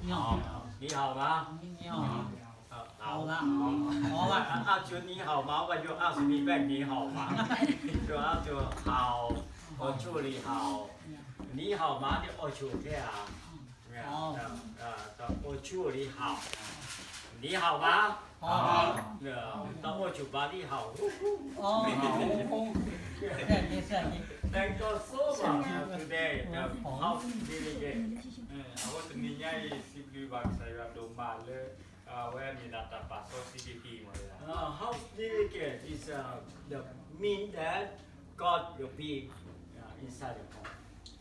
你好吗？你好。好。好。好。啊，就你好吗？我就二十米外，你好吗？就啊，就好，我这里好。你好吗？你我就这样。好。啊，啊，我这里好。你好吗？好。呃，到我酒吧里好。哦，好。Thank you so much today, the house delegate. အဝဲတနံၤညါအံၤ စံးဘျုးဘၣ်ကစၢ်ယွၤဒိၣ်မးလၢ အဝဲမ့ၢ်ဒၣ်တၢ်ပာ်စီဆှံက့ၤမ့ၢ်ဝဲဒၣ် House delegate is uh, the mean that God will be uh, inside the home.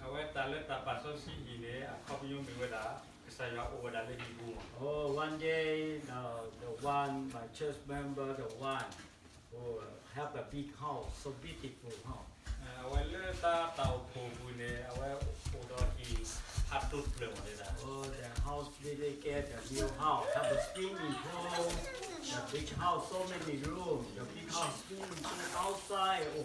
အဝဲတၢ်လၢတၢ်ပာ်စီဆှံဟံၣ်န့ၣ် အခီပညီမ့ၢ်ဝဲဒၣ် ကစၢ်ယွၤအိၣ်ဝဲဒၣ်လၢဟံၣ်ပူၤမး. Oh, one day, uh, the one, my church member, the one who have a big house, so beautiful house. အဝဲလၢတၢ်တၢ်အိၣ်ဖှိၣ်ပူၤန့ၣ် အဝဲအိၣ်ဒီးဟံၣ်ဖးဒိၣ်တဖျၢၣ်မးဒၣ်. Oh, the house really get a new house, have a swimming pool, the big house, so many room, the big house, swimming pool outside, oh,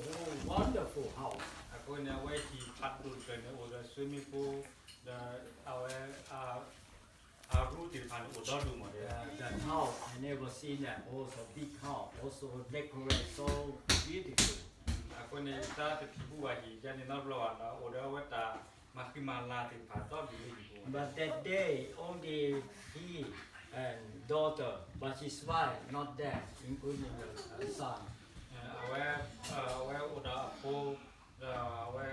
wonderful house. အဃိန့ၣ် အဝဲဟံၣ်ဖးဒိၣ်တဖျၢၣ်န့ၣ် အိၣ်ဒီး swimming pool, ဒီးအဝဲ အ room သ့ၣ်တဖၣ်န့ၣ် အိၣ်ဒီဒူၣ်မးဒၣ်. The house, I never seen that, also big house, also decorate so beautiful. အဃိန့ၣ် တၢ်တထံၣ်ဘူးဘၣ်ဟံၣ်ယါန့ၣ်နီတဘျီဘၣ်နီၤ အိၣ်ဒီးအဝဲတၢ်မၤဃံမၤလၤသ့ၣ်တဖၣ်ဒီဒူၣ်လၢဟံၣ်ပူၤ. But that day, only he and daughter, but his wife not there, including the uh, son. အဝဲ အဝဲအိၣ်ဒီးအဖိ ဒီးအဝဲ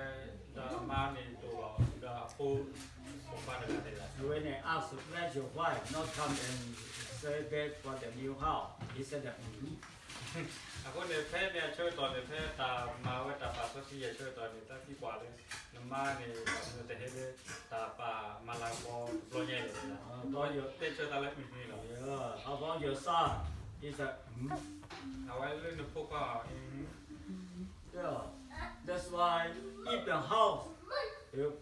ဒီးအမါန့ၣ်တအိၣ်ဘၣ် ဒီးအဖိ ဖိခွါတဂၤဒၣ်. When I asked, where's your wife? Not come and celebrate for the new house. He said that, mm. အဃိန့ၣ် ဖဲန့ၣ်အဆၢကတီၢ်န့ၣ် ဖဲတၢ်မၤဝဲတၢ်ပာ်စီဆှံအဆၢကတီၢ်န့ၣ် တၢ်သံကွၢ်လၢ နမါန့ၣ် ဘၣ်မနုၤတဟဲလၢ တၢ်ပာ်မၤလၤကပီၤတဘျီညါအံၤလဲၣ်. How about your son? He said, mm. အဝဲလၢနဖိခွါ mm. Yeah, that's why if the house, if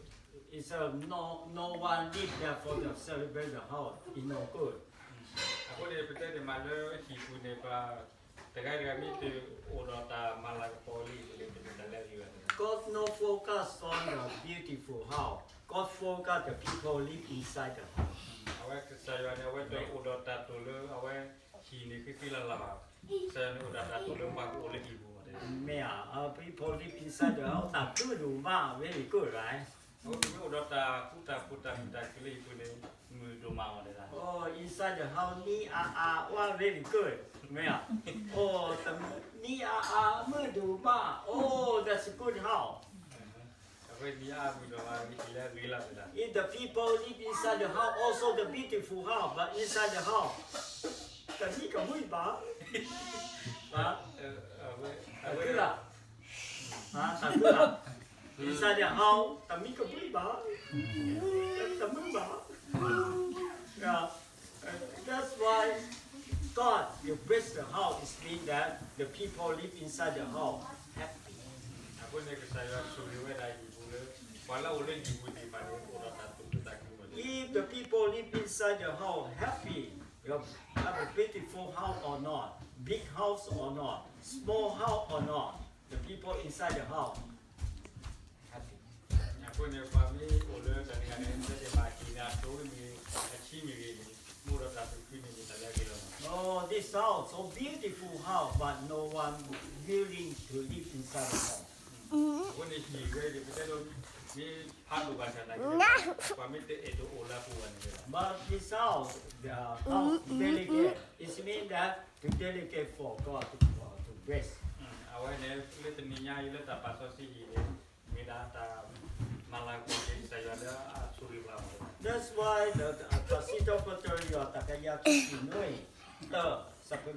it's a no, no one live there for the celebrate the house, it's no good. အဃိန့ၣ် ပတဲဒ်မးလၢဟံၣ်ပူၤန့ၣ် ပှၤတဂၤတဂၤမ့ၢ်တအိၣ်ဒီးတၢ်မၤလၤကပီၤလံန့ၣ် တမ့ၢ်တၢ်လၢအဂ့ၤဘၣ်. God no focus on the beautiful house. God focus the people live inside the house. အဝဲကစၢ်ယွၤန့ၣ် အဝဲတအိၣ်ဒီးတၢ်တိာ်လၢအဝဲဟံၣ်န့ၣ်ဃံဃံလၤလၤဘၣ်. ကစၢ်ယွၤန့ၣ်အိၣ်ဒီးတၢ်တိာ်လၢပှၤကအိၣ်လၢဟံၣ်ပူၤမး. မ့ၢ်ဧါ, uh, people live inside the house တၢ်သူၣ်ဒိၣ်မး very good, right? အဝဲပမ့ၢ်အိၣ်ဒီးတၢ်ဃူတၢ်ဖိးတၢ်မုာ်တၢ်ခုၣ်လၢဟံၣ်ပူၤန့ၣ် မုာ်ဒိၣ်မးမးဒၣ်. Oh, inside the house နံအါအါ what very good, မ့ၢ်ဧါ. Oh, နံအါအါ မုာ်ဒိၣ်မး, oh, that's a good house. အဝဲနံအါအါမုာ်ဒိၣ်မး ဟံၣ်လၢအဂ့ၤလီၤဒၣ်. If the people live inside the house also the beautiful house, but inside the house တမံကမှံဘၣ်. တၢ်သူၣ်လၢ် Huh? Tatuba. Inside the house, tamica buiba. Tamuba. Yeah. Uh, that's why God, you bless the house, is mean that the people live inside the house happy. အဃိန့ၣ် ကစၢ်ယွၤဆိၣ်ဂ့ၤဝဲဒၣ်ဟံၣ်ပူၤလၢ ပှၤလၢအအိၣ်လၢဟံၣ်ပူၤသ့ၣ်တဖၣ်န့ၣ် အိၣ်ဒီးတၢ်သူၣ်ခုသးခုမး. If the people live inside the house happy, you have a beautiful house or not, big house or not, small house or not, the people inside the house happy. အဃိန့ၣ် ပှၤမ့ၢ်အိၣ်လၢတၢ်တဂၤန့ၣ် မ့ၢ်တဘၣ်ဟံၣ်န့ၣ် အတိၢ်မ့ၢ်ဂ့ၤ အဆံမ့ၢ်ဂ့ၤန့ၣ် မ့ၢ်အိၣ်ဒီးတၢ်သူၣ်ခုန့ၣ် မ့ၢ်တၢ်လၢအဂ့ၤလီၤ. Oh, this house, so beautiful house, but no one willing to live inside the house. အဃိန့ၣ် ဟံၣ်ဝဲန့ၣ် ပတဲဒိး မ့ၢ်ဖးဒိၣ်ဘၣ်ဆၣ်သနာ်က့န့ၣ် ပှၤမ့ၢ်တအဲၣ်ဒိးအိၣ်လၢအပူၤဘၣ်န့ၣ်လီၤ. But this house, the house delegate, it means that to delegate for God to, to bless. အဝဲန့ၣ် လၢတနံၤညါအံၤလၢတၢ်ပာ်စီဆှံဟံၣ်န့ၣ် မ့ၢ်ဒၣ်တၢ်မၤလၤကပီၤက့ၤကစၢ်ယွၤလၢအဆိၣ်ဂ့ၤပှၤမး. That's why the, the, the Pastor Doctor ယွၤတကယၤခံဆံနွံ တၢ ဆၢဖိ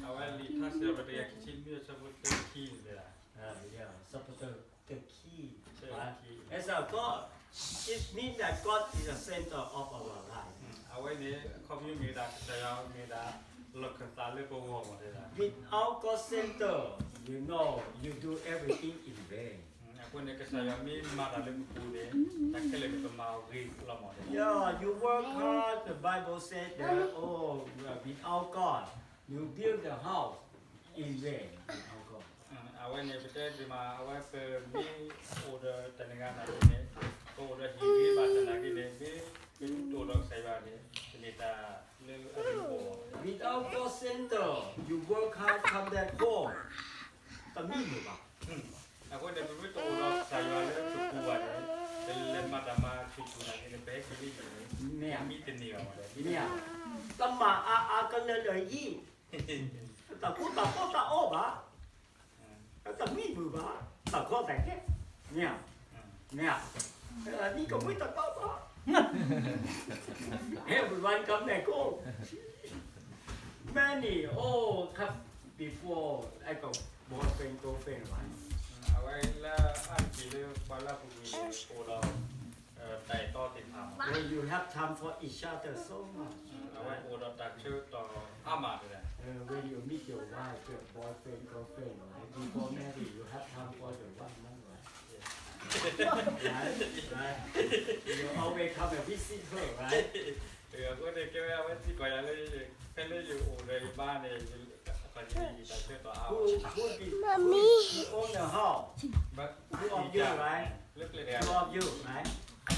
အဝဲလံာ်ထါစံးထီၣ်ပတြၢၤတကယၤခံဆံနွံ ဆၢဖိတၢခံန့ၣ်လီၤ. ဆၢဖိတၢခံ As a God, it means that God is the center of our life. အဝဲန့ၣ် အခီပညီမ့ၢ်ဒၣ် ကစၢ်ယွၤမ့ၢ်ဒၣ် လီၢ်ခၢၣ်သးလၢပဂီၢ်မးဒၣ်. Without God center, you know, you do everything in vain. အဃိန့ၣ် ကစၢ်ယွၤမ့ၢ်မၤတၢ်လၢပပူၤန့ၣ် တၢ်ခဲလၢာ်န့ၣ် ပမၤအီၤဂ့ၤလီၤမးဒၣ်. Yeah, you work hard, the Bible said that, oh, without God, you build the house in vain, without God. အဝဲန့ၣ် ပတဲဒ်မး အဝဲပမ့ၢ်အိၣ်ဒီးတၢ်တဂၤနာ်က့န့ၣ် ပအိၣ်ဒီးဟံၣ်ဂ့ၤဘၣ်ဆၣ်သနာ်က့န့ၣ် မ့ၢ်ပ work hard, come back home. တမံမုာ်ဘၣ်. အဃိန့ၣ် ပမ့ၢ်တအိၣ်ဒီးကစၢ်ယွၤလၢပပူၤဘၣ်န့ၣ်, ပလဲၤမၤတၢ်မၤဆူၣ်ဆူၣ်နာ်က့န့ၣ် ပဟဲက့ၤလၢယၤန့ၣ် မံတန့ၢ်ဘၣ်မး, မ့ၢ်ဧါ, တမၤအါအါကလၢာ်လၢာ်ယံၤ, တၢ်ကိၢ်တၢ်ဂီၤတအိၣ်ဘၣ်, တမံမုာ်ဘၣ်, တၢ်ကီတၢ်ခဲ, မ့ၢ်ဧါ, မ့ၢ်ဧါ, နံၤကမှံတဘၣ်ဘၣ်, everyone come back home. Many, oh, come before, I got boyfriend, girlfriend, right? အဝဲလၢအါတက့ၢ်လၢပှၤလၢအပူၤကွံာ်န့ၣ် အိၣ်ဒီး တၢ်အဲၣ်တီသ့ၣ်တဖၣ်မး, when you have time for each other so much, အဝဲအိၣ်ဒီးတၢ်ဆၢကတီၢ်အါမးတဒၣ်, when you meet your wife, your boyfriend, girlfriend, right? Before marriage, you have time for the one month, right? Right? Right? You always come and visit her, right? အဃိန့ၣ် ကဲဝဲအဝဲသံကွၢ်ယၤလၢ ဖဲလၢယအိၣ်ဒီးယမါန့ၣ် ယတၢ်ဆၢကတီၢ်အါ, who, who did, who own the house? Two of you, right? Two of you, right?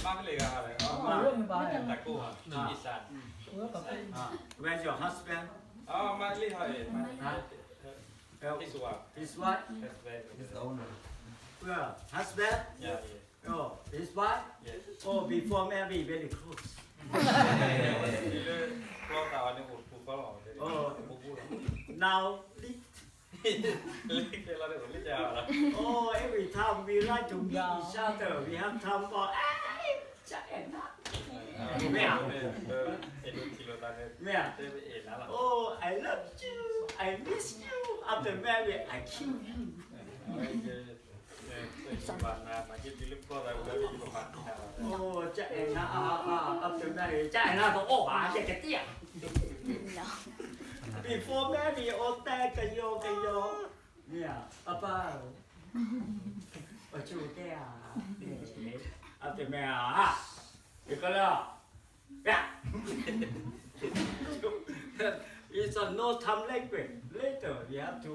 မါဖဲလဲၣ်ဂၤလဲၣ်, တၢ်ကိး, Where's your husband? His wife. His wife? Husband? Oh, his wife? Oh, before married, very close. Oh, now live. Oh, every time we like to meet each other, we have time for, eh, မ့ၢ်ဧါ, မ့ၢ်ဧါ, oh, I love you, I miss you, after married, I kill you. မၤက့ၤတုၤလၢပျီသးဝံၤလီၤ, ကအဲၣ်နၤ, after married ကအဲၣ်နၤတအိၣ်ဘၣ်, ယကတ့ၢ်ဧါ. Before married အိၣ်တဲကယီကယီ, မ့ၢ်ဧါ, ပၢ်ပၢ်ဧၢ, ပဆိကတၢၢ်ဧါ, after married ဧါ, ယကလၢ It's a no time language. Later, we have to,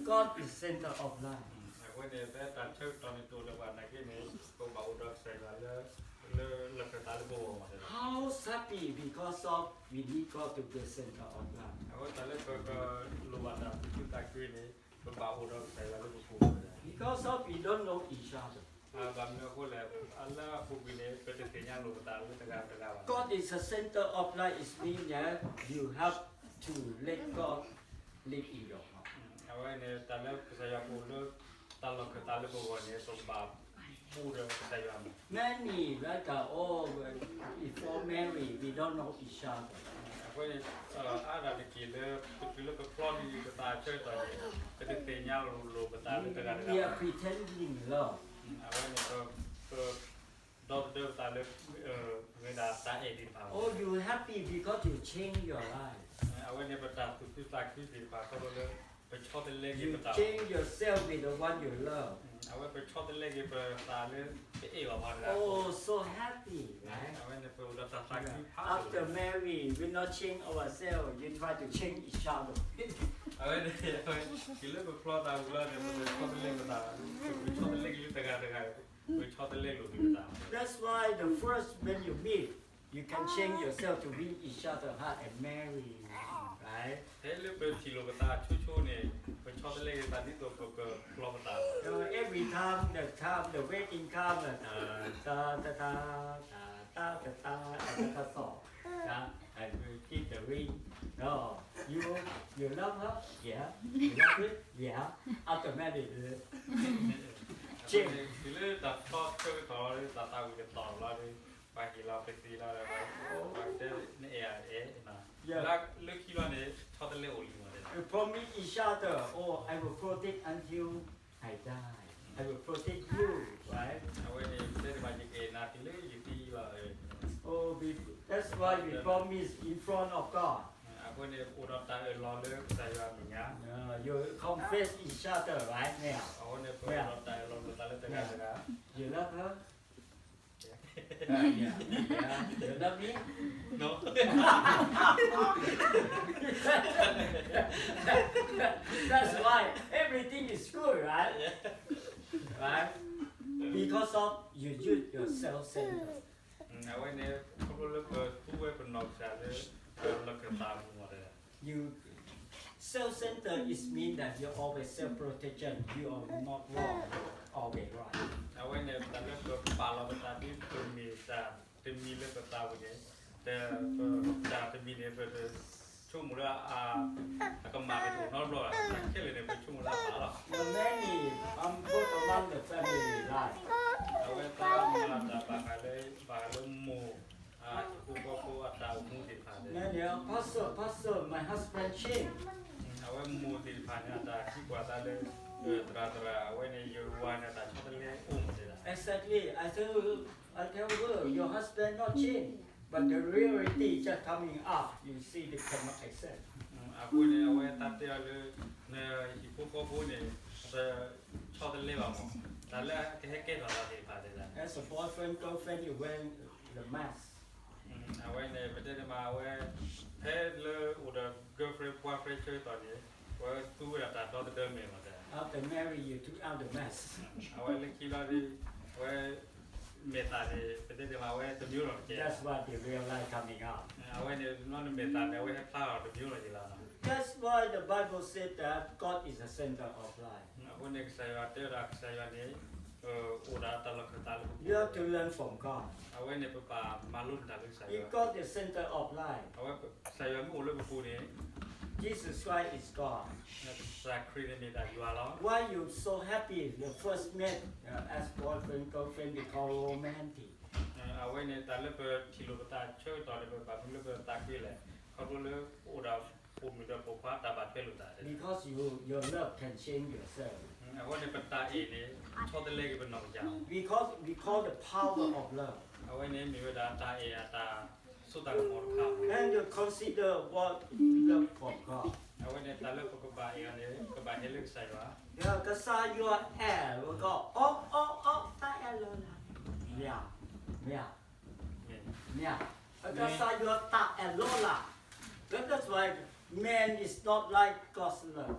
God is center of life. အဃိန့ၣ် ဖဲတၢ်ဆၢကတီၢ်န့ၣ်တအိၣ်လၢၤဘၣ်နာ်က့န့ၣ် ပကဘၣ်အိၣ်ဒီးကစၢ်ယွၤလၢ လၢလီၢ်ခၢၣ်သးလၢပဂီၢ်မး. How happy because of we need God to be center of life. အဃိသတးလၢပကလိၣ်ဘၣ်တၢ်သူၣ်ခုသးခုန့ၣ် ပဘၣ်အိၣ်ဒီးကစၢ်ယွၤလၢပပူၤမး. Because of we don't know each other. ဘၣ်မနုၤအဃိလဲၣ်, လၢအပူၤကွံာ်န့ၣ် ပတသ့ၣ်ညါလိာ်ပသးလၢတဂၤတဂၤဘၣ်. God is the center of life is mean that you have to let God live in your heart. အဝဲန့ၣ် တၢ်လၢကစၢ်ယွၤပူၤလၢ တၢ်လီၢ်ခၢၣ်သးလၢပဂီၢ်န့ၣ် ပကဘၣ်အိၣ်ဒီးကစၢ်ယွၤမး. Many like that, oh, before married, we don't know each other. အဃိန့ၣ် အါဒၣ်တက့ၢ်လၢ ပတုၤလၢပဖျီဒံးပသးဆၢကတီၢ်န့ၣ် ပတသ့ၣ်ညါလိာ်ပသးလၢတဂၤတဂၤဘၣ်. We are pretending love. အဝဲန့ၣ် ပ ဒီသဒၢပသးလၢ မ့ၢ်ဒၣ်တၢ်အဲၣ်သ့ၣ်တဖၣ်. Oh, you happy because you change your life. အဝဲန့ၣ် ပတၢ်သူၣ်ခုသးခုသ့ၣ်တဖၣ်ခီဖျိလၢ ပဆီတလဲက့ၤပသး. You change yourself with the one you love. အဝဲပဆီတလဲက့ၤပသးလၢ ပအဲၣ်ဘၣ်ပှၤတဂၤ. Oh, so happy, right? အဝဲန့ၣ် ပအိၣ်ဒီးတၢ်သးခုဖးဒိၣ်. After married, we not change ourselves. You try to change each other. အဝဲန့ၣ် တုၤလၢပဖျီသးဝံၤလီၤန့ၣ် ပဆီတလဲပသး, ပဆီတလဲက့ၤလၢတဂၤတဂၤ ပဆီတလဲလိာ်က့ၤပသး. That's why the first when you meet, you can change yourself to win each other heart and marry, right? ဖဲလၢပထံၣ်လိာ်ပသးဆိဆိန့ၣ် ပဆီတလဲက့ၤပသးဒ်သိးပကဖျီပသး. So every time, the time the wedding come, တၢ်တၢ်တၢ်တၢ်တၢ်တၢ်တၢ်တၢ် I will give the ring. No, you, you love her? Yeah. You love it? Yeah. After marriage, change. တုၤလၢတၢ်ဖျီဆၢကတီၢ်လီၤဒီး တၢ်သးဝံၣ်ကတီၢ်လီၤဒီး ပှၤဟ့ၣ်လီၤပသံလီၤဒီး ပှၤတဲနအဲၣ်အအဲၣ်, လၢခံလီၤန့ၣ် ဆီတလဲအိၣ်လံမး. Promise each other, oh, I will protect until I die. I will protect you, right? အဝဲန့ၣ် တဲတဘၣ်ယကအဲၣ်နၤတုၤလၢယသံလီၤ. Oh, that's why we promise in front of God. အဃိန့ၣ် အိၣ်ဒီးတၢ်အၢၣ်လီၤလၢကစၢ်ယွၤအမဲာ်ညါ. You confess each other, right? မ့ၢ်ဧါ. အဃိန့ၣ် ပအိၣ်ဒီးတၢ်အၢၣ်လီၤလိာ်သးလၢတဂၤတဂၤ. You love her? Yeah, yeah, yeah. You love me? No. That's why everything is good, right? Right? Because of you use yourself center. အဝဲန့ၣ် ခီဖျိလၢပသူဝဲပနီၢ်ကစၢ်လၢ လီၢ်ခၢၣ်သးအပူၤမး. You Self-centered is mean that you always self-protection, you are not wrong, always right. အဝဲန့ၣ် တၢ်လၢပပာ်လီၤပသးဒ်ပမ့ၢ်တၢ် တမံၤလၢပသးပူၤန့ၣ်, တၢ်တမံၤန့ၣ် ပတဆိကမိၣ်လၢ အကမၣ်န့ၣ်တအိၣ်နီတဘျီဘၣ်, တၢ်ခဲလၢာ်န့ၣ် ပဆိကမိၣ်လၢအဘၣ်လီၤ. Many, um, both among the family life. အဝဲသ့ၣ်မၤတၢ်ဘၣ်ဃးလၢ ဘၣ်ဃးလၢမိၢ် ဟံၣ်ဖိဃီဖိအတၢ်အိၣ်မူသ့ၣ်တဖၣ်န့ၣ်, Pastor, Pastor, my husband change. အဝဲမိၢ်သ့ၣ်တဖၣ်န့ၣ် အတၢ်သံကွၢ်သးလၢ သရၣ်သရၣ် အဝဲန့ၣ် ယဝၤန့ၣ် အတၢ်ဆီတလဲအိၣ်မးတဲဒၣ်. Exactly, I tell her, I tell her, your husband not change, but the reality just coming up, you see, they cannot accept. အဃိန့ၣ် အဝဲသ့ၣ်တဲအီၤလၢ နဟံၣ်ဖိဃီဖိန့ၣ် အတဆီတလဲဘၣ်မး, တၢ်လၢအကဟဲကဲထီၣ်သးသ့ၣ်တဖၣ်တဲဒၣ်. As a boyfriend, girlfriend, you wear the mask. အဝဲန့ၣ် ပတဲန့ၣ်မး အဝဲ ဖဲလၢအိၣ်ဒီး girlfriend boyfriend ဆၢကတီၢ်န့ၣ် အဝဲသူဝဲဒၣ်တၢ်ဒီသဒၢမဲာ်မးတဲဒၣ်. After marry, you took out the mask. အဝဲလၢခံဘျီဒ် အဝဲ မဲာ်သၣ်န့ၣ် ပတဲန့ၣ်မး အဝဲတမံၤလီၤတကဲ. That's why they realize coming out. အဝဲန့ၣ် နီၢ်နမဲာ်သၣ်န့ၣ် အဝဲဟဲဖျါအီၤတမံၤလီၤက့ၤလီၤ. That's why the Bible said that God is the center of life. အဃိန့ၣ် ကစၢ်ယွၤတဲဝဲဒၣ် ကစၢ်ယွၤန့ၣ် အိၣ်ဒီးတၢ်လီၢ်ခၢၣ်သးလၢပပူၤ, You have to learn from God. အဝဲန့ᣁ�် ပဘၣ်မၤလိန့ၢ်တၢ်လၢကစၢ်ယွၤ, If God is center of life, အဝဲကစၢ်ယွၤမ့ၢ်အိၣ်လၢပပူၤန့ၣ်, Jesus Christ is God. ကစၢ်ခရံာ်န့ၣ်မ့ၢ်ဒၣ်ယွၤလီၤ. Why you so happy the first met, uh, as boyfriend girlfriend they call romantic? အဝဲန့ၣ် တၢ်လၢပထံၣ်လိာ်ပသးဆၢကတီၢ်န့ၣ် ပဘၣ်မနုၤလၢပသးခုလဲၣ်, ခီဖျိလၢအိၣ်ဒီးပိာ်မုၣ်ဒီးပိာ်ခွါတၢ်ဘၣ်ထွဲလိာ်သး, Because you, your love can change yourself. အဃိန့ၣ် ပတၢ်အဲၣ်န့ၣ် ဆီတလဲက့ၤပနီၢ်ကစၢ်, Because we call the power of love. အဝဲန့ၣ်မ့ၢ်ဝဲဒၣ်တၢ်အဲၣ်အတၢ်စိတၢ်ကမီၤတခါ, And you consider what love from God. အဝဲန့ၣ် တၢ်လၢပကဘၣ်အဲၣ်အီၤန့ၣ် ကဘၣ်ဟဲလၢကစၢ်ယွၤ, ကစၢ်ယွၤအဲၣ်ဝဲကီး အီအီအီ တၢ်အဲၣ်လီၤလၢ်, မ့ၢ်ဧါ, မ့ၢ်ဧါ, မ့ၢ်ဧါ, ကစၢ်ယွၤတၢ်အဲၣ်လီၤလၢ်, That's why man is not like God's love.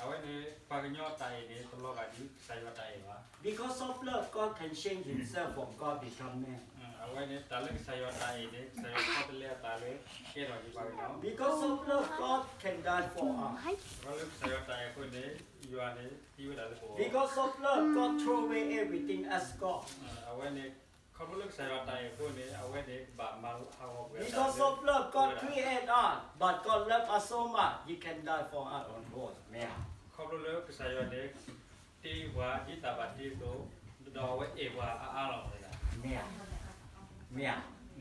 အဝဲန့ၣ် ပှၤကညီတၢ်အဲၣ်န့ၣ် တလီၤဂာ်ဒ်ကစၢ်ယွၤတၢ်အဲၣ်ဘၣ်, Because of love, God can change himself from God become man. အဝဲန့ၣ် တၢ်လၢကစၢ်ယွၤတၢ်အဲၣ်န့ၣ် ကစၢ်ယွၤဆီတလဲအသးလၢ ကဲထီၣ်ဒ်ပှၤကညီ, Because of love, God can die for us. ခီဖျိလၢကစၢ်ယွၤတၢ်အဲၣ်အဃိန့ၣ် ယွၤန့ၣ်သံဝဲဒၣ်လၢပဂီၢ်, Because of love, God throw away everything as God. အဝဲန့ၣ် ခီဖျိလၢကစၢ်ယွၤတၢ်အဲၣ်အဃိန့ၣ် အဝဲန့ၣ်ကဘၣ်မၤဟးဂီၤကွံာ်အသးလၢ, Because of love, God create us, but God love us so much, he can die for us on cross. မ့ၢ်ဧါ, ခီဖျိလၢကစၢ်ယွၤန့ၣ် တ့ပှၤဒ်တၢ်ဘၣ်တ့အသိး, ဒီးအဝဲအဲၣ်ပှၤအါအါလီၤ, မ့ၢ်ဧါ, မ့ၢ်ဧါ,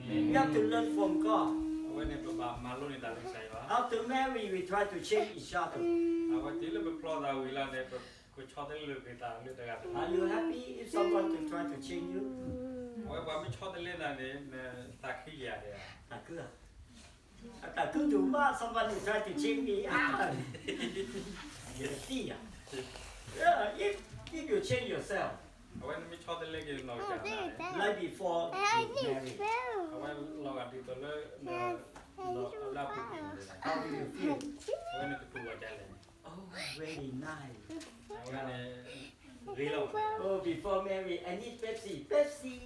We have to learn from God. အဝဲန့ၣ် ပဘၣ်မၤလိန့ၢ်တၢ်လၢကစၢ်ယွၤ, After marry, we try to change each other. အဝဲတုၤလၢပဖျီသးဝံၤလီၤန့ၣ် ပဆီတလဲလိာ်က့ၤသးလၢတဂၤတဂၤ, Are you happy if someone to try to change you? အဝဲပှၤမ့ၢ်ဆီတလဲနၤန့ၣ် နသးခုက့ၤဧါ, တၢ်ခုဧါ, တၢ်ခုတုၤမး someone to try to change me, ယတသံဧါ, if, if you change yourself, အဝဲနမ့ၢ်ဆီတလဲက့ၤနနီၢ်ကစၢ်နၤန့ၣ်, Like before you marry, အဝဲလီၤဂာ်ဒ်သိးလၢ လၢအပူၤကွံာ်န့ၣ်, How do you feel? အဝဲနကတူၢ်ဘၣ်ဒ်လဲၣ်, Oh, very nice. အဝဲန့ၣ် ဂ့ၤလီၤ, Oh, before marry, I need Pepsi, Pepsi.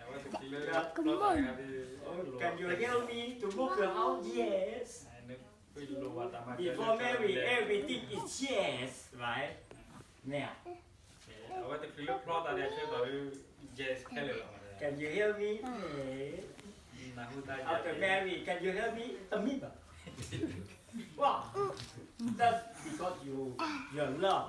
အဝဲတချုးလၢ Come on. ဖျီသးဂၤဒ်, Oh, can you help me to move the house? Yes. နလိၣ်ဘၣ်တၢ်မၤစၢၤ Before marry, everything is yes, right? မ့ၢ်ဧါ, အဝဲတချုးလၢဖျီသးန့ၣ် အဆၢကတီၢ်ဒီး yes ခဲလၢာ်လီၤ, Can you help me? နၢ်ဟူသး After marry, can you help me? တမ့ၢ်ဘၣ်, Wow, that's because you, your love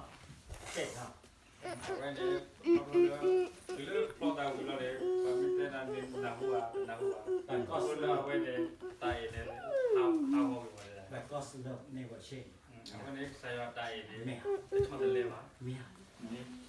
set up. အဝဲန့ၣ် ခီဖျိလၢ တုၤလၢဖျီသးဝံၤလီၤန့ၣ် ပှၤမ့ၢ်တဲနၤန့ၣ် နၢ်ဟူဧါ, နၢ်ဟူဘၣ်, ခီဖျိလၢအဝဲန့ၣ် တၢ်အဲၣ်န့ၣ် ဟးဂီၤကွံာ်ဝဲဒၣ်, But God's love never change. အဝဲန့ၣ် ကစၢ်ယွၤတၢ်အဲၣ်န့ၣ် တဆီတလဲဘၣ်, မ့ၢ်ဧါ,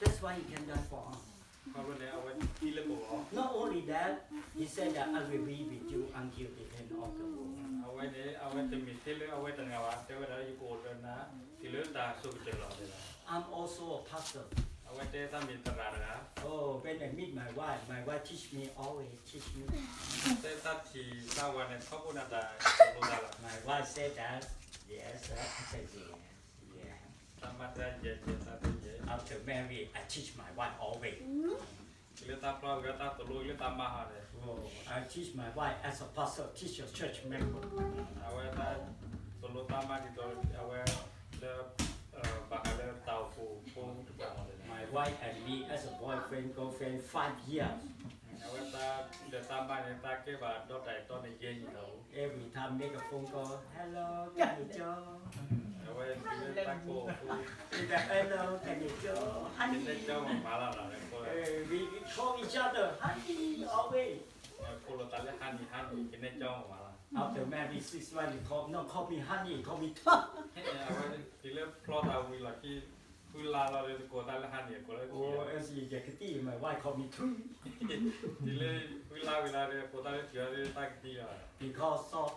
That's why he can die for us. ခီဖျိန့ၣ် အဝဲသံလၢပဂီၢ်, Not only that, he said that I will be with you until the end of the world. အဝဲန့ၣ် အဝဲတမ့ၢ်ထဲလၢအဝဲတဂၤဘၣ်, တဲဝဲဒၣ်လၢယကအိၣ်ဒီးနၤ တုၤလၢတၢ်စိၤကတၢၢ်လီၤ. I'm also a pastor. အဝဲတဲသးမ့ၢ်သရၣ်တဂၤ, Oh, when I meet my wife, my wife teach me, always teach me. တဲသးထံၣ်သးဝၤန့ၣ် ထီဘိန့ၣ်တၢ်သိၣ်လိသးလီၤ. My wife said that, yes, I said yes, yeah. သးမါတဲယဲၢ်ယဲၢ် သးတဲယဲၢ်. After married, I teach my wife always. တုၤလၢသးဖျီဝံၤ သးသိၣ်လိက့ၤလၢသးမါဟီန့ၣ်, Oh, I teach my wife as a pastor, teach a church member. အဝဲသး တလိၣ်တၢ်မၤဒ်သိးအဝဲလၢ ဘၣ်ဃးလၢတၢ်အိၣ်ဖှိၣ်ဖိတဖၣ်လီၤ. My wife and me as a boyfriend girlfriend five years. အဝဲတၢ်ဒီးတၢ်မၤန့ၣ် တၢ်ကဲဘၣ်ဒီးတၢ်အဲၣ်တီန့ၣ်ယဲၢ်နံၣ်လီၤ. Every time make a phone call, hello ကန့ၢ်ကၠီ. အဝဲတုၤလၢတၢ်ကိးဖိ hello ကန့ၢ်ကၠီ honey ကန့ၢ်ကၠီမးမးလီၤ. We call each other honey always. ဖိလိာ်သးလၢ honey honey ကန့ၢ်ကၠီမးမးလီၤ. After married six months, you call, no, call me honey, call me too. အဝဲတုၤလၢဖျီသးဝံၤလီၢ်ခံ ဃုလါလီၤဒီး တကိးတၢ်လၢ honey အကိးလၢ as you get ကသံၣ် my wife call me too. တုၤလၢဃုလါဝံၤလီၤဒီး ကိးတၢ်လၢ ထံၣ်အီၤဒီး တၢ်ကသံၣ်လီၤ. Because of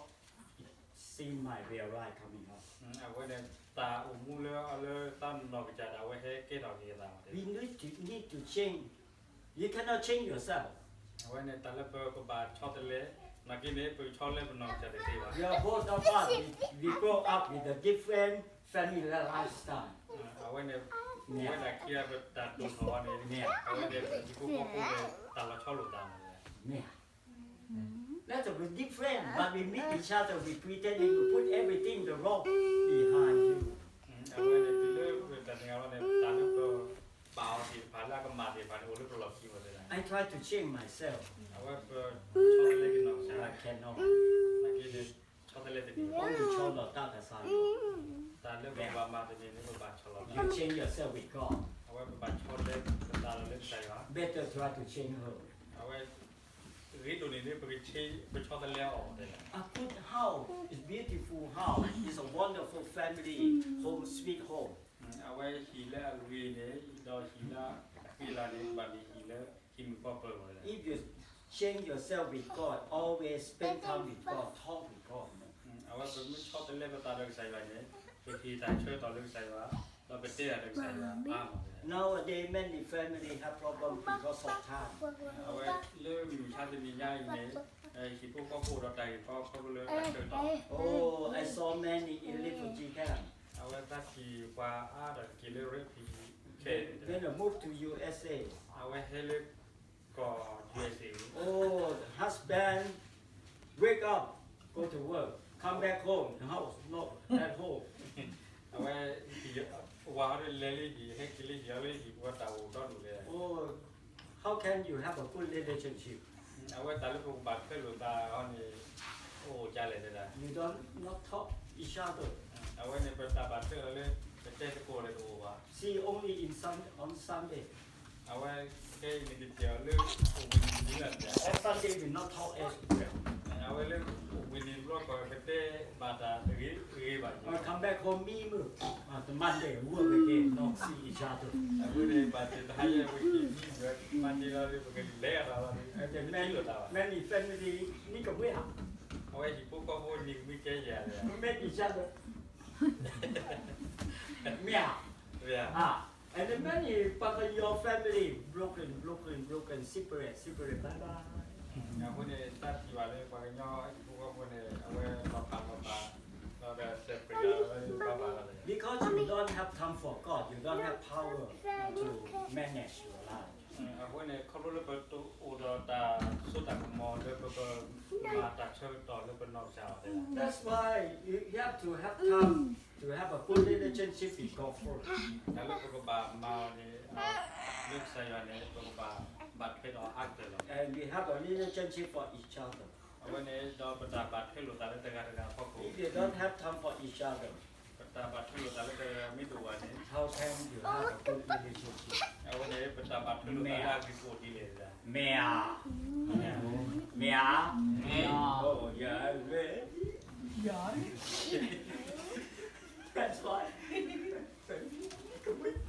see my real life coming out. အဝဲန့ၣ် တၢ်အိၣ်မူလၢအီၤလၢတၢ်နီၢ်ကစၢ်ဒၣ်ဝဲ ဟဲကဲထီၣ်က့ၤအသး We need to, need to change. You cannot change yourself. အဝဲန့ၣ် တၢ်လၢပကဘၣ်ဆီတလဲ နာ်က့န့ၣ် ပကဆီတလဲပနီၢ်ကစၢ်တသ့ဘၣ်. Your both of us, we, we grow up with a different family lifestyle. အဝဲန့ၣ် ဝဲဒၣ်ခံဂၤပတၢ်ဒိၣ်ထီၣ်အီၤန့ၣ် အဝဲန့ၣ် ပဟံၣ်ဖိဃီဖိန့ၣ် တၢ်လီၤဆီလိာ်သးန့ၣ် That's a different, but we meet each other, we pretending to put everything the wrong behind you. အဝဲန့ၣ် တုၤလၢပတၢ်န့ၣ်အီၤန့ၣ် တၢ်လၢပပာ်အီၤသ့ၣ်တဖၣ်လၢအကမၣ်သ့ၣ်တဖၣ်န့ၣ် အိၣ်လၢပလီၢ်ခံဝဲသ့ၣ် I try to change myself. အဝဲပဆီတလဲက့ၤနီၢ်ကစၢ် I cannot. နာ်က့န့ၣ် ဆီတလဲတန့ၢ် ဆီလီၤတၢ်ကစၢ်ယွၤ တၢ်လၢပဘၣ်မၤတန့ၢ်န့ၣ် ပဘၣ်ဆီလီၤ You change yourself with God. အဝဲပဘၣ်ဆီတလဲပသးလီၤလၢကစၢ်ယွၤ Better try to change her. အဝဲ ဂ့ၤဒိၣ်န့ၣ်န့ၣ် ပကဆ့ ပဆီတလဲအီၤ A good house is beautiful house, is a wonderful family, home sweet home. အဝဲဟံၣ်လၢအဂ့ၤန့ၣ် ဒီးဟံၣ်လၢအဃံအလၤန့ၣ် ဘၣ်မ့ၢ်ဟံၣ်လၢဟံၣ်မုၢ်ကီၢ်ပၢၢ်လီၤ. If you change yourself with God, always spend time with God, talk with God. အဝဲပမ့ၢ်ဆီတလဲပသးဒီးကစၢ်ယွၤန့ၣ် ပဟ့ၣ်တၢ်ဆၢကတီၢ်လၢကစၢ်ယွၤ ဒီးပတဲတၢ်ဒီးကစၢ်ယွၤအါမး Nowadays, many family have problem because of time. အဝဲလၢမုၢ်ဆါတနံၤညါအံၤန့ၣ် ဟံၣ်ဖိဃီဖိဒီးတၢ်ဂ့ၢ်ကီခီဖျိလၢတၢ်ဆၢကတီၢ် Oh, I saw many in refugee camp. အဝဲသးထံၣ်ပှၤအါဒီးတက့ၢ်လၢ refugee camp Then they move to U S A. အဝဲဟဲလၢကီၢ် U S A အံၤ Oh, the husband wake up, go to work, come back home, the house not at home. အဝဲ ဝၤဟီဒီးလဲၤလၢဟံၣ် ဟဲက့ၤလၢဟံၣ် အီၤလၢဟံၣ် ပှၤတၢ်အိၣ်ဒီဒူၣ်လဲၣ် Oh, how can you have a good relationship? အဝဲတၢ်လၢပကဘၣ်ထွဲလိာ်သးအီၤန့ၣ် အိၣ်ကလဲၣ်တဲဒၣ် You don't not talk each other. အဝဲန့ၣ် ပတၢ်ဘၣ်ထွဲအီၤလၢ ပတဲသကိးလၢတအိၣ်ဘၣ် See only in Sun on Sunday. အဝဲခဲအံၤန့ၣ် ကတဲအီၤလၢ အိၣ်ဘှံးနံၤတနံၤလီၤ On Sunday we not talk as well. အဝဲလၢ အိၣ်ဘှံးနံၤတဘျီဃီ ပတဲဘၣ်တၢ်တဂ့ၤဂ့ၤဘၣ် Or come back home မံမုၢ် the Monday work again, not see each other. အဃိန့ၣ် ဘၣ်သ့ၣ်တဟါယဲဝဲက့ၤ မံမုၢ် Monday လီၤဒီး ပကလဲၤအသးလီၤ Then many family န့ၣ်ကဝဲဧါ အဝဲဟံၣ်ဖိဃီဖိန့ၣ်ကမံကဲယၤလဲၣ် Met each other. မ့ၢ်ဧါ And then many part of your family broken, broken, broken, separate, separate, bye bye. အဃိန့ၣ် တၢ်ထံၣ်ဘၣ်လၢပှၤကညီဟံၣ်ဖိဃီဖိန့ၣ် အဝဲလီၤဖးလီၤဖး ဒီး separate လီၤ ဘၣ်ဘၣ်လီၤ Because you don't have time for God, you don't have power to manage your life. အဃိန့ၣ် ခီဖျိလၢပတအိၣ်ဒီးတၢ်စိတၢ်ကမီၤလၢပကမၤတၢ်ဆၢကတီၢ်လၢပနီၢ်ကစၢ်ဘၣ် That's why you have to have time to have a good relationship with God first. တၢ်လၢပကဘၣ်မၤအီၤန့ၣ် လၢကစၢ်ယွၤန့ၣ် ပကဘၣ်ဘၣ်ထွဲဒီးအါကတၢၢ်လီၤ And we have a relationship for each other. အဝဲန့ၣ်ဒီးပတၢ်ဘၣ်ထွဲလိာ်သးလၢတဂၤတဂၤအဖီခိၣ် If you don't have time for each other, ပတၢ်ဘၣ်ထွဲလိာ်သးလၢတဂၤတဂၤမ့ၢ်တအိၣ်ဘၣ်န့ၣ် how can you have a good relationship? အဝဲန့ၣ် ပတၢ်ဘၣ်ထွဲလိာ်သးလၢအဂ့ၤကအိၣ်ဒ်လဲၣ်ဒၣ် မ့ၢ်ဧါ မ့ၢ်ဧါ Oh, yeah, yeah. That's why. အဝဲန့ၣ် ပတၢ်ဒ်န့ၣ်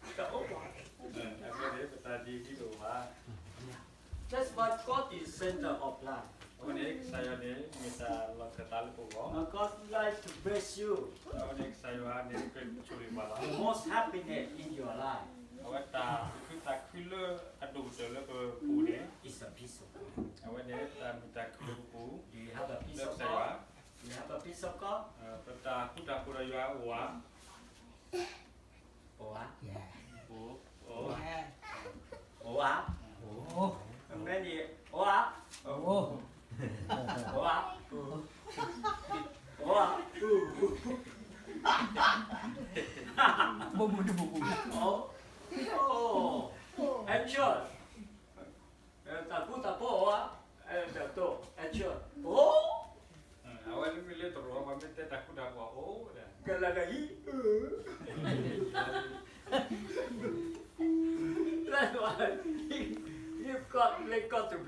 တအိၣ်ဘၣ် That's why God is center of life. အဝဲန့ၣ် ကစၢ်ယွၤန့ၣ် မ့ၢ်တၢ်လီၢ်ခၢၣ်သးလၢပဂီၢ် And God like to bless you. အဝဲန့ၣ် ကစၢ်ယွၤန့ၣ် ကဆိၣ်ဂ့ၤပှၤလီၤ The most happiness in your life အဝဲတၢ်သူၣ်ခုသးခုလၢအဒိၣ်ကတၢၢ်လၢပပူၤန့ၣ် is a peace of God. အဝဲန့ၣ် တၢ်မုာ်တၢ်ခုၣ်လၢပပူၤ Do you have a peace of God? Do you have a peace of God? ပတၢ်ဃူတၢ်ဖိးဒီးယွၤအိၣ်ဧါ အိၣ်ဧါ အိၣ် အိၣ်ဧါ မ့ၢ်န့ၣ် အိၣ်ဧါ အိၣ်ဧါ အိၣ်ဧါ အိၣ်ဧါ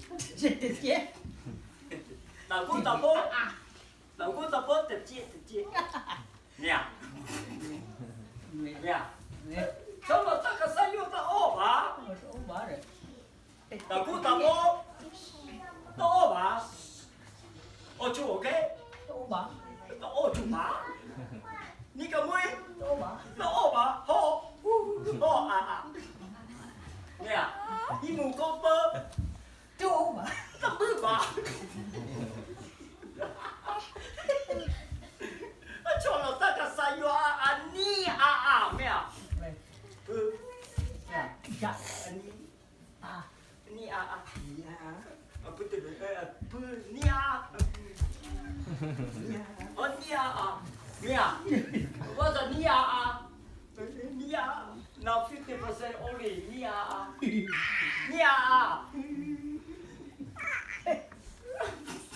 တကဲး, တၢ်ကူတၢ်ဖိ, တၢ်ကူတၢ်ဖိတကဲးတကဲး, မ့ၢ်ဧါ, မ့ၢ်ဧါ, ဆိလီၤတၢ်ကစၢ်ယွၤတအိၣ်ဘၣ်, တၢ်ကူတၢ်ဖိ တအိၣ်ဘၣ်, အိၣ်ဆူၣ်အိၣ်ချ့, တအိၣ်ဆူၣ်ဘၣ်, နံၤကမှ့, တအိၣ်ဘၣ်, ဟီၣ်, ဟီၣ်အါအါ, မ့ၢ်ဧါ, ဟံးမူးကိးပၢ, တအိၣ်ဘၣ်, တမုာ်ဘၣ်, ဆိလီၤတၢ်ကစၢ်ယွၤအနံၤအါအါ, မ့ၢ်ဧါ, အနံၤ အါအါ, အပုၢ်တဂၤ, အပုၢ်နံၤအါ, အနံၤအါအါ, မ့ၢ်ဧါ, ဝဲဒၣ်နံၤအါအါ, နံၤအါ, now fifty percent only, နံၤအါအါ, နံၤအါအါ,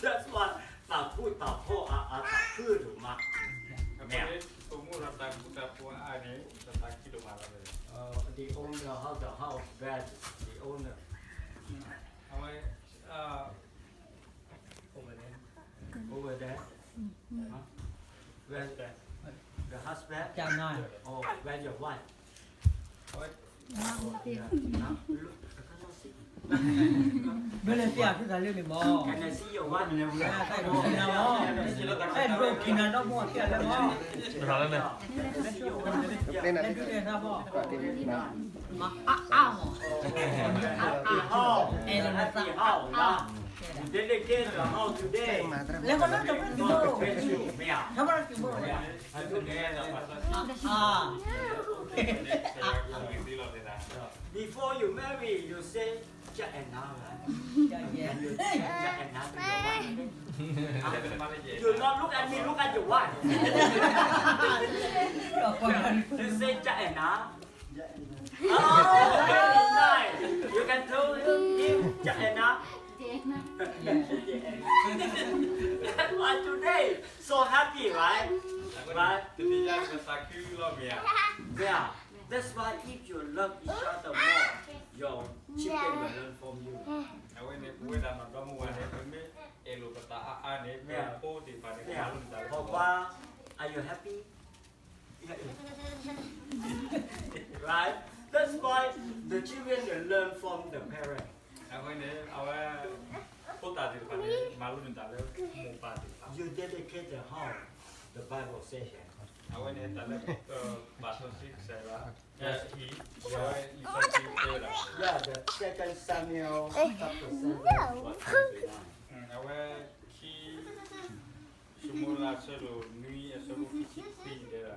that's why တၢ်ဃူတၢ်ဖိးအါအါ တၢ်ဃူဒိၣ်မး, မ့ၢ်ဧါ, ပမ့ၢ်လၢတၢ်ဃူတၢ်ဖိးအါအါန့ၣ် တၢ်ဃူဒိၣ်မးလီၤ, the owner of the house, the owner, အဝဲ over there, over there, where the husband, oh, where your wife, ဘၣ်လဲၤပျၢ်ဖုသးလၢန့ၣ်မး, တၢ်ဒိၣ်ကံနၤမး, တၢ်ဒိၣ်ကံနၤဒီးမိၢ်အဖံအလဲမး, အါအါမး, အဲ dedicate the house today, လဲၤကီးလၢတၢ်ဖုသး, before you marry, you say, ကၠၣ်အဲၣ်နၤ, right? You say ကၠၣ်အဲၣ်နၤ, right? You not look at me, look at your wife. You say ကၠၣ်အဲၣ်နၤ. Oh, very nice. You can tell him, ကၠၣ်အဲၣ်နၤ. That's why today so happy, right? Right? Yeah. That's why if you love each other more, your children will learn from you. အဝဲန့ၣ် ပဝဲဒၣ်နီၢ်ဒီမါဝၤန့ၣ် ပမ့ၢ်အဲၣ်လိာ်ပသးအါအါန့ၣ် ပဖိသ့ၣ်တဖၣ်န့ၣ် ကမၤလိန့ၢ်တၢ်လၢပဂီၢ်, ဖိခွါ, are you happy? Right? That's why the children will learn from the parents. အဝဲန့ၣ် အဝဲ ဖိသၣ်သ့ၣ်တဖၣ်န့ၣ် မၤလိန့ၢ်တၢ်လၢမိၢ်ပၢ်သ့ၣ်တဖၣ်. You dedicate the house, the Bible says here. အဝဲန့ၣ် တၢ်လၢ ဘၣ်စီဆှံကစၢ်ယွၤ အဟံၣ်, အဝဲလံာ်စီဆှံတဲဝဲဒၣ်, yeah, the Second Samuel chapter seven verse twenty-nine. အဝဲ ခံ ၡမူၤအ့လး အဆၢဒိၣ်နွံ အဆၢဖိခံဆံခွံန့ၣ်တဲဝဲဒၣ်,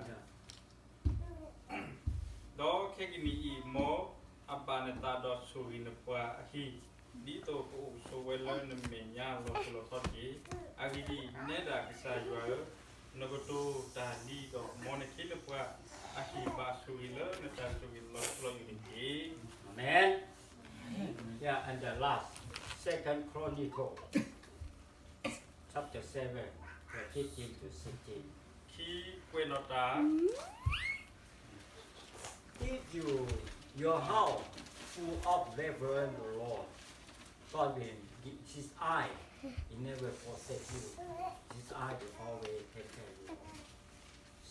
ဒီးခဲကနံၣ်အံၤ မ်အဘၣ်နသးဒီးဆိၣ်ဂ့ၤနပှၤအဟံၣ်, ဒ်သိးကအိၣ်ဆိးဝဲလၢနမဲာ်ညါလီၤစိၤလီၤထီတက့ၢ်. အဂ့ၢ်ဒ်အံၤ, နဲဒၣ်ကစၢ်ယွၤဧၢ, နကတိၤတၢ်လံဒီး မ်နခ့နပှၤအဟံၣ်ဘၣ်ဆိၣ်ဂ့ၤလၢနတၢ်ဆိၣ်ဂ့ၤလီၤထူလီၤယိာ်န့ၣ်တက့ၢ်. Amen. Yeah, and the last, Second Chronicles chapter seven, verse fifteen to sixteen. ခံကွဲးနီၣ်တၢ် If you, your house full of reverence, the Lord God will give his eye, he never forsake you. His eye will always take care of you.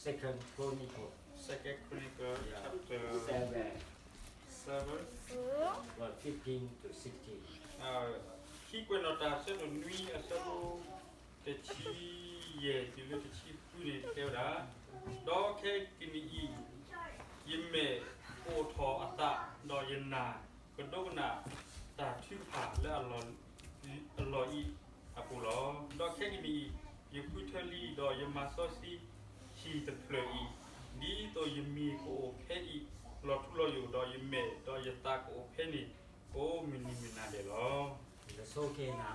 Second Chronicles, Second Chronicles, yeah, chapter seven, seven, verse fifteen to sixteen. ခံကွဲးနီၣ်တၢ် အဆၢဒိၣ်နွံ အဆၢဖိ တဆံယဲၢ်တုၤလၢတဆံဃုန့ၣ် တဲဝဲဒၣ်, ဒီးခဲကနံၣ်အံၤ ယမဲာ်ကအိးထီၣ်အသး, ဒီးယနၢ်ကဒိကနၣ်တၢ်ထုကဖၣ်လၢအလီၢ်အံၤအပူၤလီၤ. ဒီးခဲကနံၣ်အံၤ ယဃုထၢလံဒီးယမၤစီဆှံဟံၣ်တဖျၢၣ်အံၤ, ဒ်သိးယမံၤကအိၣ်ဖဲအံၤလီၤထူလီၤယိာ်, ဒီးယမဲာ်ဒီးယသးကအိၣ်ဖဲန့ၣ် ကိးမုၢ်နံၤမုၢ်နၤဒဲးလီၤ. မ့ၢ်ဧါ,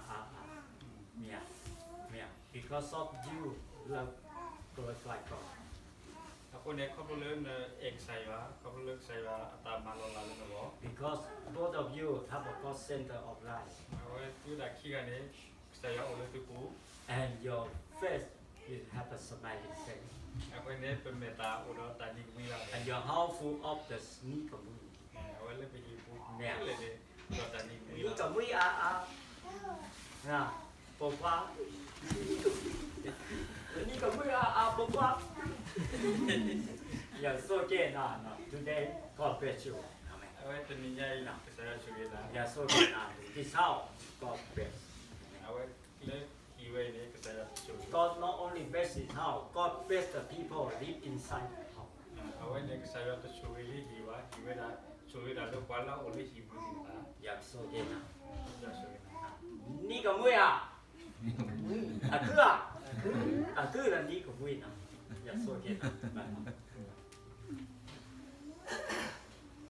မ့ၢ်ဧါ, because of you love glorify God. အဃိန့ၣ် ခီဖျိလၢနအဲၣ်ကစၢ်ယွၤ, ခီဖျိလၢကစၢ်ယွၤအတၢ်မၤလီၤလးလၢနဂီၢ်, because both of you have a God center of life. အဝဲသုတၢ်ခံဂၤန့ၣ် ကစၢ်ယွၤအိၣ်လၢသုပူၤ, and your face will have a smiling face. အဃိန့ၣ် ပမဲာ်သၣ်အိၣ်ဒီးတၢ်နံၤကမှံလီၤ. And your heart full of the နံၤကမှံ. အဝဲလၢပဟံၣ်ပူၤ မ့ၢ်ဧါ, ခဲလၢာ်န့ၣ် ဒီးတၢ်နံၤကမှံလီၤ. နံၤကမှံအါအါ, ပိာ်ခွါ, နံၤကမှံအါအါ ပိာ်ခွါ. You're so good now, today God bless you. Amen. အဝဲတနံၤညါအံၤ ကစၢ်ယွၤဆိၣ်ဂ့ၤနၤ. You're so good now, this house God bless. အဝဲလၢဟံၣ်ဝဲအံၤန့ၣ် ကစၢ်ယွၤဆိၣ်ဂ့ၤ, God not only bless his house, God bless the people live inside the house. အဝဲန့ၣ် ကစၢ်ယွၤတဆိၣ်ဂ့ၤလၢဟံၣ်ဘၣ်, ဟံၣ်ဝဲဒၣ် ဆိၣ်ဂ့ၤဒၣ်လၢပှၤလၢအအိၣ်လၢဟံၣ်ပူၤသ့ၣ်တဖၣ်. You're so good now. နံၤကမှံဧါ, အကုၢ်ဧါ, အကုၢ်ဒီးနံၤကမှံနီၤ, you're so good now.